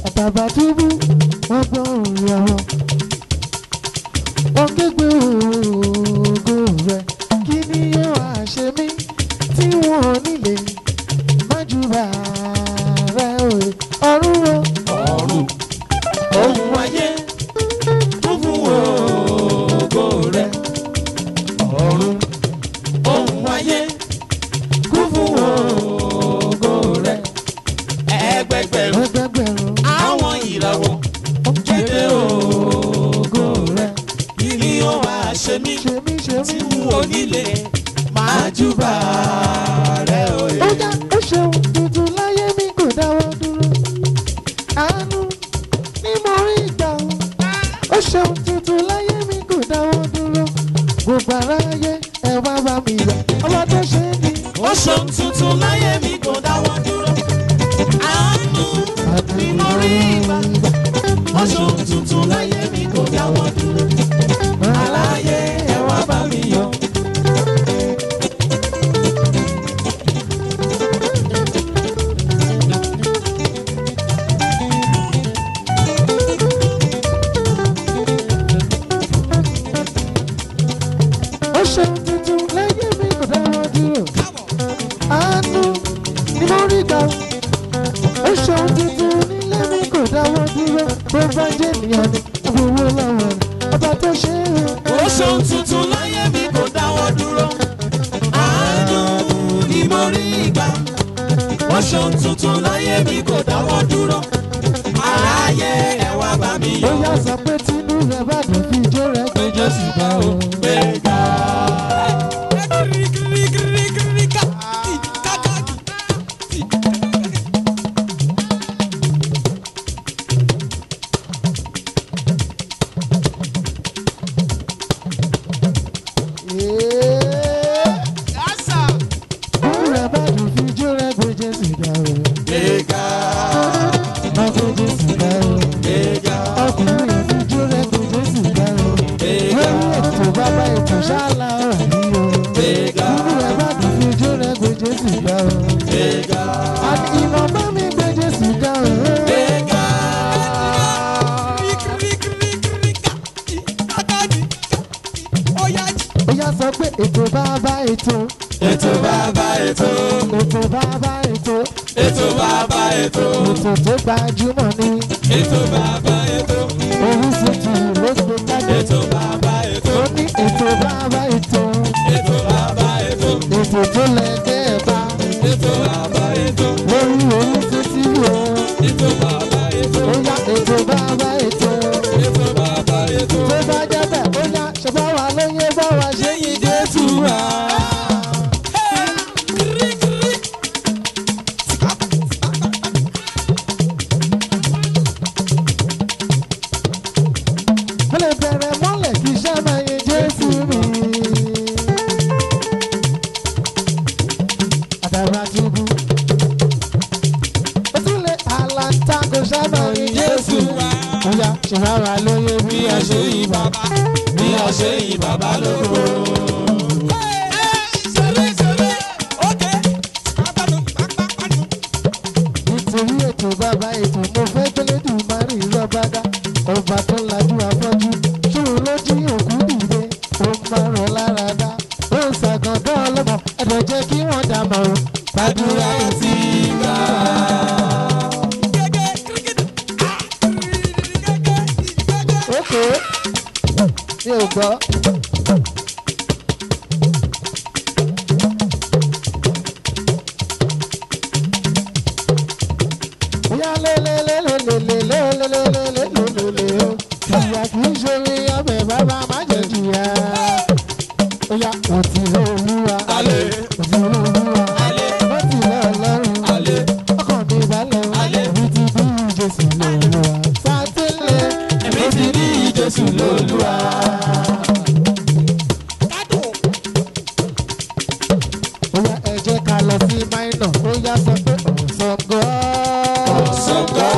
Àtàbàtúbú wọ́n gbọ́ òun ọ̀rọ̀. Wọ́n képe ògo rẹ̀. Kí ni yóò wá ṣe mí tí wọ́n ò nílé? Májúbà rẹ̀ òye ọ̀run o. Ọ̀run ohun ayé kún fún ògo rẹ̀. Ọ̀run ohun ayé kún fún ògo rẹ̀. Ẹgbẹgbẹ̀rún Ẹgbẹgbẹ̀rún àwọn ìràwọ̀ kéde ògo rẹ̀. Kí ni ó wá ṣe mí ṣe mí ṣe tí mí. n ò nílé máa júbà rẹ̀ òye. Ó yá, ó ṣeun tuntun láyé mi kò dáwọ́ dúró. Àánú ni mo rí gbà ó. Ó ṣeun tuntun láyé mi kò dáwọ́ dúró. Gbogbo aráyé ẹ wá bá mi yọ̀. Ọba tó ṣe é ni. Ó ṣeun tuntun láyé mi kò dáwọ́ dúró. Àánú ni mo rí gbà. Ó ṣeun tuntun láyé mi kò dáwọ́ dúró. Aláyé ẹ wá bá mi yọ̀. Ó ṣeun tuntun láyé mi kò dáwọ́ dúró. Àánú ni mo rí gbà ó. Ó ṣeun tuntun nílé mi kò dáwọ́ dúró. Bó bá jẹ́ ènìyàn ni àbúrò lọ́wọ́ rẹ̀. Ọba tó ṣe é o. Ó ṣeun tuntun láyé mi kò dáwọ́ dúró. Àánú ni mo rí gbà. Ó ṣeun tuntun láyé mi kò dáwọ́ dúró. Aláyé ẹ wá bá mi Ó yọ̀. yá sọ pé tínú rẹ̀ bá dùn fi ijó rẹ̀ pé Jésù bá o. Gbéga. Tínú rẹ̀ bá dùn fi ijó rẹ̀ pé Jésù bá o. Gbéga. Má pé Jésù bá o. Gbéga. Ọkùnrin yẹn fi ijó rẹ̀ pé Jésù bá o. Lórí ètò bàbá ètò ṣáàlà ọ̀rọ̀ yìí o. Gbéga. Tínú rẹ̀ bá dùn fi ijó rẹ̀ pé Jésù bá o. Gbéga. Àní ìmọ̀ bá mi gbé Jésù ga o. Gbéga. Ó yá sọ pé ètò bàbá ètò. Ètò bàbá ètò. Ètò bàbá ètò. Ètò bàbá ètò. Ètò tó gbajúmọ̀ ni. Ètò bàbá ètò. Orísun ti ló gbé jáde. Ètò bàbá ètò. Ó ní ètò bàbá ètò. Ètò bàbá ètò. Ètò tó lẹ́gẹ́ ẹ̀bá. Ètò bàbá ètò. Lórí Orísun TV o. Ètò bàbá ètò. Ó yá ètò bàbá ètò. Ètò bàbá ètò. Tó bá jẹ́ bẹ́ẹ̀ ó yá ṣe bá wa lóye bá wa ṣe Ṣéyìn Jésù wá. Mo lè bẹ̀rẹ̀ mọ́lẹ̀ kí iṣẹ́ máa yẹ Jésù mi. Àtàbàtúbú. Ó tún lè àlàntà kò ṣá máa yẹ Jésù. Ó yá ṣe bá wa lóye bí a ṣe yí bàbá. Bí a ṣe yí bàbá lógo. Nítorí ètò bàbá ètò mo fẹ́ gbélédùmarè rọ́bàdá. Ọba tó lajú afọ́jú, ṣòro ló jí òkú dìde, ó máa rọ̀ lára dá. Ó ń ṣàgàndán ọlọ́mọ, ẹ̀dọ̀ jẹ́ kí wọ́n dà mọ́ o. Gbàdúrà ti gbà. Ókè, mi ò gbọ́. Bóyá lélelélelélelélelélelélele o. Ìyà kì í ṣe orí ọbẹ̀ bàbá má jẹ́ jìyà. Bóyá òtí olúwa. Alẹ́. Òtí olúwa. Alẹ́. Ó ti lọ ọlọ́run. Alẹ́. Ọkàn mi balẹ̀ o. Alẹ́. Èmi ti bí Jésù lọ́lúwa. Sátélẹ̀. Èmi ti ní Jésù lólúwa. Bóyá ẹ jẹ́ ká lọ sí minor. Ó yá sọ pé ọ̀sán gan. Ọ̀sán gan.